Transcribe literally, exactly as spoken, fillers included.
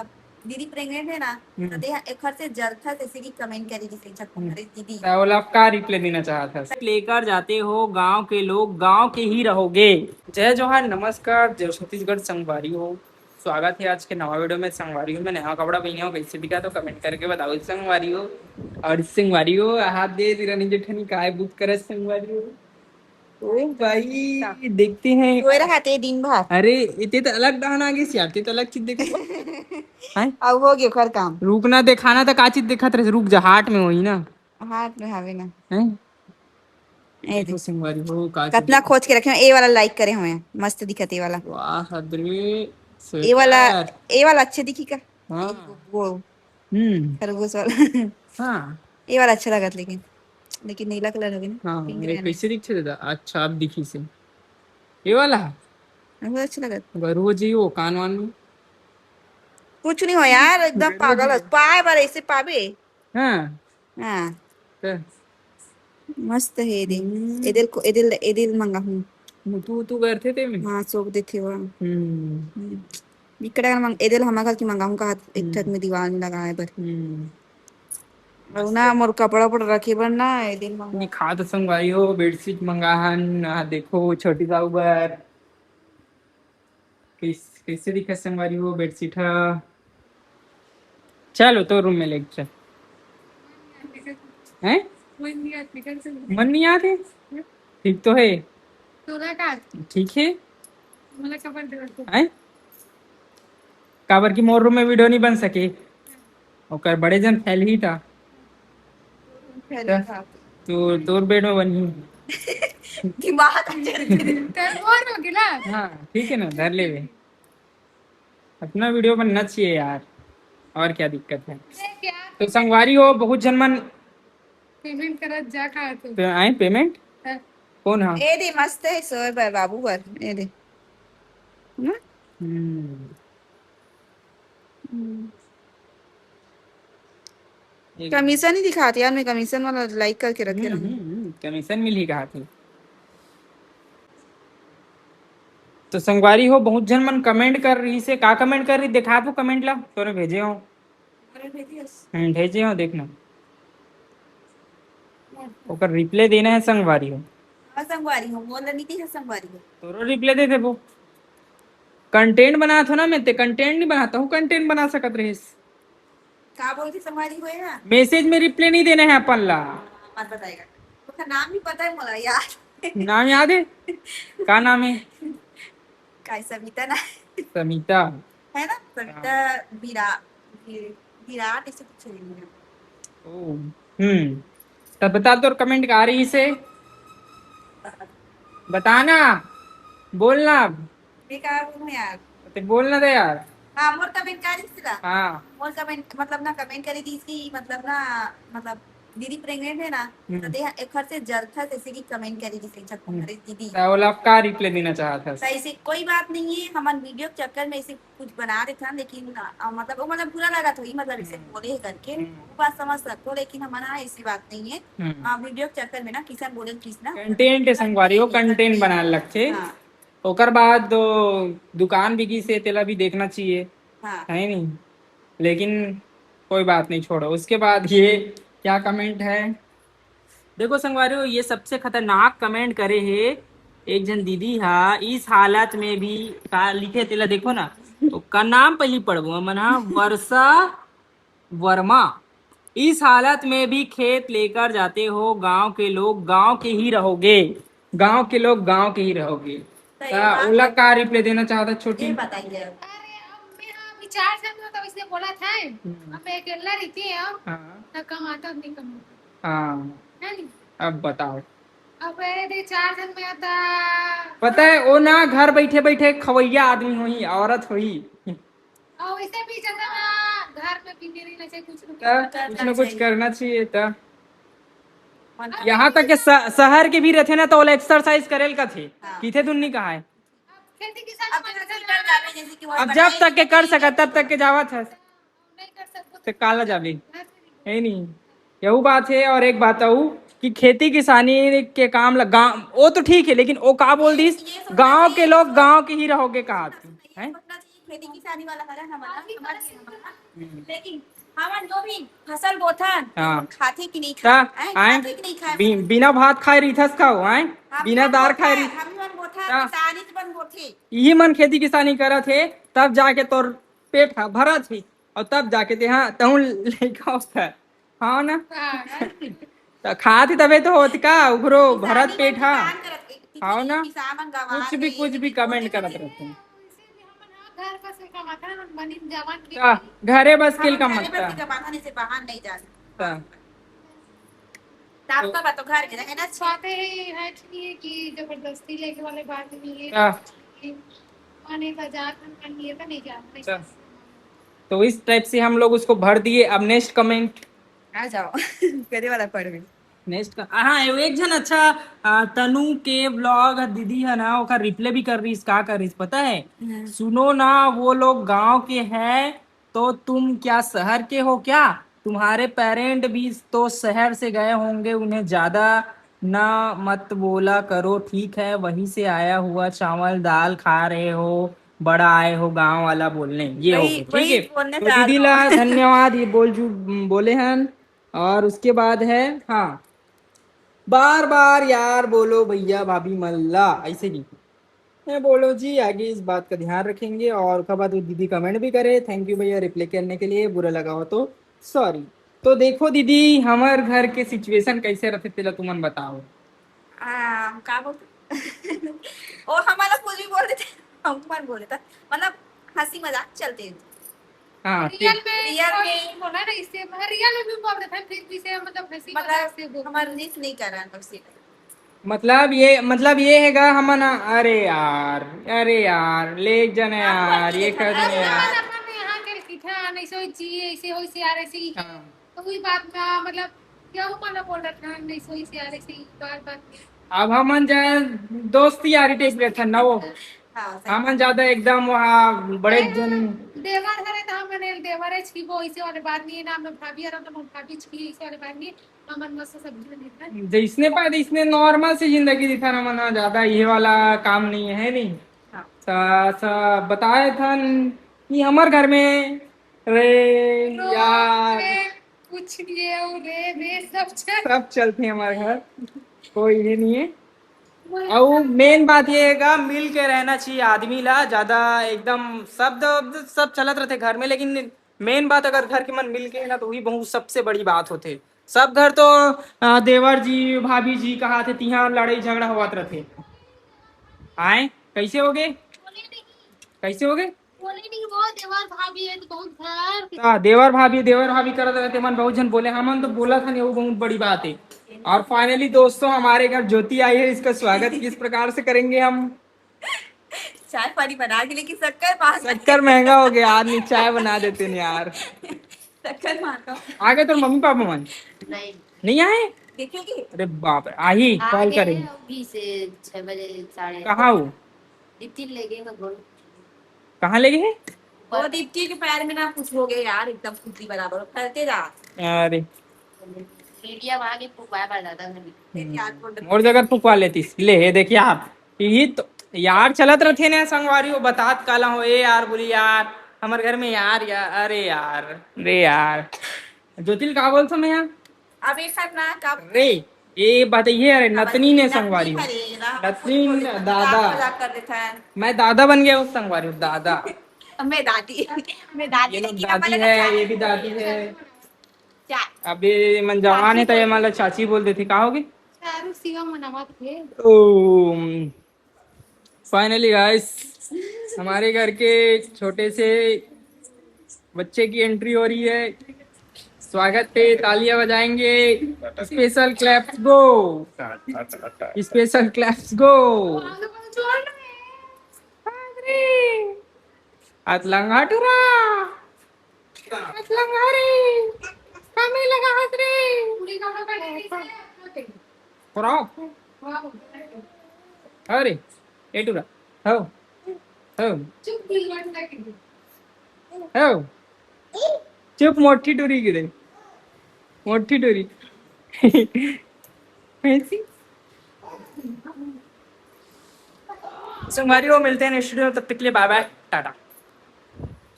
दीदी प्रेग्नेंट है ना, हम्म। तो देह एखर से जलथस, ऐसे कि कमेंट करी जिसे झक हम्म। करे दीदी। तो ओला आप का रिप्लाई देना चाहत हस? लेकर जाते हो गांव के लोग, गांव के ही रहोगे। जय जोहार, नमस्कार, जय छत्तीसगढ़ संगवारी हो। स्वागत है आज के नवा वीडियो में। संगवारी हो, मैं नया कपड़ा पहने हूँ, कैसे दिखा तो कमेंट करके बताओ संगवारी हो। और संगवारी हो, हाथ दे दे रनी जेठनी काय बुत करे संगवारी हो। ओ भाई, देखते हैं। सोए रहा ते दिन भर। अरे, इते तो अलग डहान आ गई यार, ते तो अलग चीज देखो। हैं? अब हो गया ओकर काम। रुक ना, दिखाना तो का चीज दिखत रहे, रुक जा, हार्ट में होई ना। हार्ट में हवे ना। हैं? ए देखो दे। संगवारी हो, का चीज कतना देखो। खोज के रखे हो, ए वाला लाइक करे हुए हैं, मस्त दिखत ए वाला। वाह, अदरे, ए वाला, स्वेटर। ए वाला अच्छे दिखी का? हाँ। वो हम्म। खरगोश वाला। हाँ। ये वाला अच्छा लगत, लेकिन, लेकिन नीला कलर हवे ना, हाँ, पिंक ये रहना। कैसे दिखथे दादा? अच्छा, अब दिखी से। ये वाला? बहुत अच्छा लगत। गरु जी, वो कान वान में? कुछ नहीं हो यार, एकदम गरु पागल जी। है। पाए बार ऐसे पाबे। हाँ। हाँ। तो मस्त है ये दे। हम्म। एदे ल को-, एदे ल, एदे ल मंगाहूँ। मुतु उतु करथे ते में? हाँ, सोख देथे वो। हम्म। हम्म। बिकट अकन मंग-, एदे ल हमर घर के मंगाहूँ कहा, एक ठक हम्म। में दीवार में लगाए बर। हम्म। अउ ना, मोर कपड़ा उपड़ा रखे बर ना, एदे ल मंगा। दिखा तो संगवारी हो, बेडशीट मंगाहन, आ देखो, छोटी साहू बर। कैस-, कैसे दिखत संगवारी हो बेडशीट ह? चलो, तो रूम में लेके चल। हैं? मन नहीं आते। ठीक तो है। तोला का? ठीक है। मोला कपड़ा दे दे। हैं? काबर कि मोर रूम में वीडियो नहीं बन सके। ओकर बड़े जन फैल ही था। फैल ही था। तो तोर बेड में बनही। दिमाग चल गया। तेरे बोर हो गया ना? हाँ, ठीक है ना, धर लेवे। अपना वीडियो बनना चाहिए यार, और क्या दिक्कत है? अरे क्या? तो संगवारी हो, बहुत जन मन पेमेंट करत जा कहा तू। पे-, आए पेमेंट? हाँ। कौन हा? ए दे मस्त है, सोए बर, बाबू बर, ए दे। ना? हम्म। हम्म। एक कमीशन ही दिखात यार, मैं कमीशन वाला लाइक करके रखे हम्म, रहूं। हम्म, हम्म, कमीशन मिलही कहा थी। तो संगवारी हो, बहुत जन मन कमेंट कर रही से, का कमेंट कर रही, दिखा दो कमेंट ला, तोरे भेजे हो। अरे भेजिए। हम्म, भेजे हो, देखना। ओकर रिप्लाई देना है संगवारी हो। हाँ, संगवारी हो, मोर ला नीति है संगवारी हो। तोरो रिप्लाई दे देबो। कंटेंट बनात हो ना, मैं ते कंटेंट नहीं बनाता हूँ, कंटेंट बना सकत रहिस। का बोलथे संगवारी हो यहाँ? मैसेज में रिप्लाई नहीं देना है अपन ला। मत बताएगा। उसका नाम भी पता है मोला यार। नाम याद है? का नाम है? काय सविता ना? समिता। है ना? सविता विरा-, वि-, विराट ऐसे कुछ है। ओ, हम्म। तब बता तोर कमेंट का आ रही से? बताना, बोलना। मैं का बोलूं यार? ते बोलना दे यार। हाँ, मोर कमेंट का रही से ला? हाँ। मोर कमेंट, मतलब ना, कमेंट करी दी इसकी, मतलब ना, मतलब दीदी प्रेग्नेंट है ना, हम्म। तो देह एखर से जलथस, ऐसे कि कमेंट करी दी से, अच्छा, हम्म। अरे दीदी। तो ओला आप का रिप्लाई देना चाहत हस? तो ऐसे कोई बात नहीं है, हमन वीडियो के चक्कर में ऐसे कुछ बना देथन, लेकिन, अ, मतलब, वो मतलब बुरा लगत होही, मतलब, ऐसे हम्म। बोले हे करके, हम्म। वो बात समझ सकथो, लेकिन हमन, हाँ, ऐसी बात नहीं है। हम्म। हाँ, वीडियो के चक्कर में ना, किसन बोले किस ना। कंटेंट है संगवारी, वो कंटेंट बनाए लगथे। हाँ। ओकर बाद दो दुकान भी गिस हे, तेला भी देखना चाहिए, हाँ। है नहीं? लेकिन कोई बात नहीं, छोड़ो। उसके बाद ये क्या कमेंट है? देखो संगवारी हो, ये सबसे खतरनाक कमेंट करे हे एक झन दीदी हा, "इस हालत में भी" का लिखे तेला देखो ना, ओकर नाम पहली पढ़बो हमन हा, वर्षा वर्मा, "इस हालत में भी खेत लेकर जाते हो, गांव के लोग गांव के ही रहोगे, गांव के लोग गांव के ही रहोगे।" तो ये ता बात ओला का रिप्लाई देना चाहता छोटी? ये बताइए। अरे, अब मैं हाँ अभी चार साल में तो इसने बोला था, हम्म। अब मैं अकेला रहती है, हाँ। तो कमाता नहीं कमाता। हाँ। है नहीं? अब बताओ। अब ये दे चार दिन में आता। पता है, वो ना घर बैठे बैठे खवैया आदमी होही, औरत होही। और वैसे भी ज्यादा ना घर में भी नहीं रहना चाहिए, कुछ ना कुछ हाँ, करना कुछ ना कुछ चाहिए। करना चाहिए ता। मतलब यहाँ तक कि स-, शहर के भी रहते ना, तो ओला एक्सरसाइज करे ल कथे। हाँ। किथे दुन नहीं कहा है। अब खेती किसानी अब में जैसे अगर कर जावे, जैसे कि वो अब जब बनाई तक के कर नहीं सकत, तब तक के जावत है। नहीं कर सकते तो काला जाबे। है नहीं। यहू बात है। और एक बात आऊ कि खेती किसानी के काम ला गाँव, वो तो ठीक है, लेकिन वो का बोल दिस, ये सोचना गाँव के चाहिए लोग कि गाँव के ही रहोगे कहा थी, हैं? सोचना चाहिए खेती किसानी वाला हरन हमन ह, समझ गे हमन ह। लेकिन हमन जो भी फसल बोथन, हाँ। खाथे कि नहीं का? खाए? हैं? आए? खाथे कि नहीं खाए? बि-, बिना भात खाए रहिथस का हो, आए? हम बिना मन दार बोथन, खाए रही, हम मन बोथन, का? किसानी मन बोथे। इही मन खेती किसानी करत हे, तब जाके तोर पेट ह भरत हे, और तब जाके ते, हाँ, तहूँ लइका होता। हाँ ना? त खात ही तबे तो होत का, उघरो भरत पेट हा। हाँ ना? कुछ भी, कुछ भी comment करत रहते हैं। का? घरे बस के कमाता। बात तो घर में रहे ना। बात है, है कि जबरदस्ती लेके वाले बात नहीं है। हाँ। कि माने बाजार में नहीं है तो नहीं जाते। अच्छा। तो इस टाइप से हम लोग उसको भर दिए। अब नेक्स्ट कमेंट। आ जाओ। करे वाला पढ़ में। नेक्स्ट का, हाँ, एगो एक झन अच्छा, आ, तनु के ब्लॉग दीदी है ना, ओकर रिप्लाई भी कर रही, का कर रही, पता है? हाँ। सुनो ना, वो लोग गांव के हैं, तो तुम क्या शहर के हो क्या? तुम्हारे पेरेंट भी तो शहर से गए होंगे, उन्हें ज्यादा ना मत बोला करो, ठीक है? वहीं से आया हुआ चावल दाल खा रहे हो, बड़ा आए हो गांव वाला बोलने, ये हो गए, ठीक है? तो दीदी ला धन्यवाद, ये बोल जू बोले हैं। और उसके बाद है, हाँ, बार बार यार बोलो भैया भाभी मन ला, ऐसे नहीं। मैं बोलो जी, आगे इस बात का ध्यान रखेंगे। और ओकर बाद वो दीदी कमेंट भी करे, थैंक यू भैया रिप्लाई करने के लिए, बुरा लगा हो तो सॉरी। तो देखो दीदी, हमर घर के सिचुएशन कैसे रहते, तेला तुमन बताओ। आ, हम का बोलते? ओ, हमारा कुछ भी बोल देते, हम मन बोल देता, मतलब हंसी मजाक चलते हैं। हाँ, रियल में रियल में बोला ना, इससे रियल में भी बोल देते हैं, फिर भी से मतलब हंसी मजाक से बोल, हमारा रीस नहीं कर रहा है। मतलब ये, मतलब ये हैगा हमन, अरे यार, अरे यार, ले एक जने यार, ये कर दे यार। अपन यहाँ के सीखा, नहीं सोई जी, ऐसे होई सी यार, ऐसे ही। हाँ। तो वही बात में मतलब क्या वो मतलब बोल रहा था, नहीं सोई सी यार, ऐसे ही बार बार। अब हमन जाए दोस्त यारी टाइप रहता ना वो। हाँ, सही। हमन ज्यादा एकदम वहाँ बड़े जन। देवर हरे तो हमन देवर है, छिपो ऐसे वाले बात नहीं है ना, हम भाभी हरे तो हम भाभी छी ऐसे वाले बात नहीं है। हमन मस्त सब्जी बना लेथन। जैसने पाए तैसने नॉर्मल से जिंदगी जीथन हमन ह, ज्यादा ये वाला काम नहीं है, नहीं। हाँ। त, त बताए थन कि हमर घर में रे रो यार रे, कुछ नहीं है, वो रे रे सब चल सब चलते हैं हमारे घर, कोई ये नहीं है। और मेन बात ये है मिल के रहना चाहिए आदमी ला, ज्यादा एकदम शब्द वब्द सब चलत रहते घर में, लेकिन मेन बात अगर घर के मन मिल के ना तो वही बहुत सबसे बड़ी बात होते। सब घर तो अ, देवर जी भाभी जी कहा थे, तिहां लड़ाई झगड़ा होवत रहते। आए कैसे हो गए, कैसे हो गए? बोले नहीं, वो देवर भाभी है तो बहुत घर। हाँ, देवर भाभी, देवर भाभी करत रहते मन, बहुत जन बोले, हमन तो बोला था नहीं, वो बहुत बड़ी बात है। और फाइनली दोस्तों, हमारे घर ज्योति आई है, इसका स्वागत किस प्रकार से करेंगे हम? चाय पानी बना के, लेकिन शक्कर महंगा, शक्कर महंगा हो गया, आदमी चाय बना देते नहीं यार। शक्कर महंगा। आ गए तो मम्मी पापा मन? नहीं। नहीं आए? देखेंगे। अरे बाप रे, आही, आ कॉल गए करेंगे। अभी से छह बजे, साढ़े कहाँ हो? दीप्ति ले गए तो बोल। कहाँ ले गए? वो दीप्ति के पैर में ना कुछ हो गया यार, एकदम खुजली बराबर फैलते जा। अरे। मीडिया वहाँ के फुकवाए वाला था घर में। फिर यार, वो डब्बे मोर जगह फुकवा लेतीस। ले, हे देखिए आप, यही तो यार चलत रहते ना संगवारी, वो बतात काला हो, ए यार, बोली यार, हमर घर में यार, यार, अरे यार, रे यार। ज्योतिल का बोलथो मैं यार? अब एक साथ ना का रे, ये बताइए, अरे नतनी ने संगवारी हो। हरे ना, नतनी कुछ बोले, दादा। मजाक कर देता है। मैं दादा बन गया हूँ संगवारी हो, दादा। मैं दादी, मैं दादी, ये लोग लेकिन दादी हमारे है, घर ये भी दादी है। क्या? अभी मन जवान है तो ये मतलब चाची बोल देते, का होगे? चारू शिवा मनावत थे। ओ, फाइनली गाइस, हमारे घर के छोटे से बच्चे की एंट्री हो रही है। स्वागत पे तालियां बजाएंगे। स्पेशल क्लैप्स गो, स्पेशल क्लैप्स गो। अतलंगा टुरा। अतलंगा रे। कमी लगा हाथ रे। पूरा। अरे, ए टुरा। हो। हो। हो। चुप मोटी टुरी गिरे। मोटी टुरी। ऐसी। संगवारी हो, मिलते हैं नेक्स्ट वीडियो में, तब तक के लिए बाय बाय, टाटा।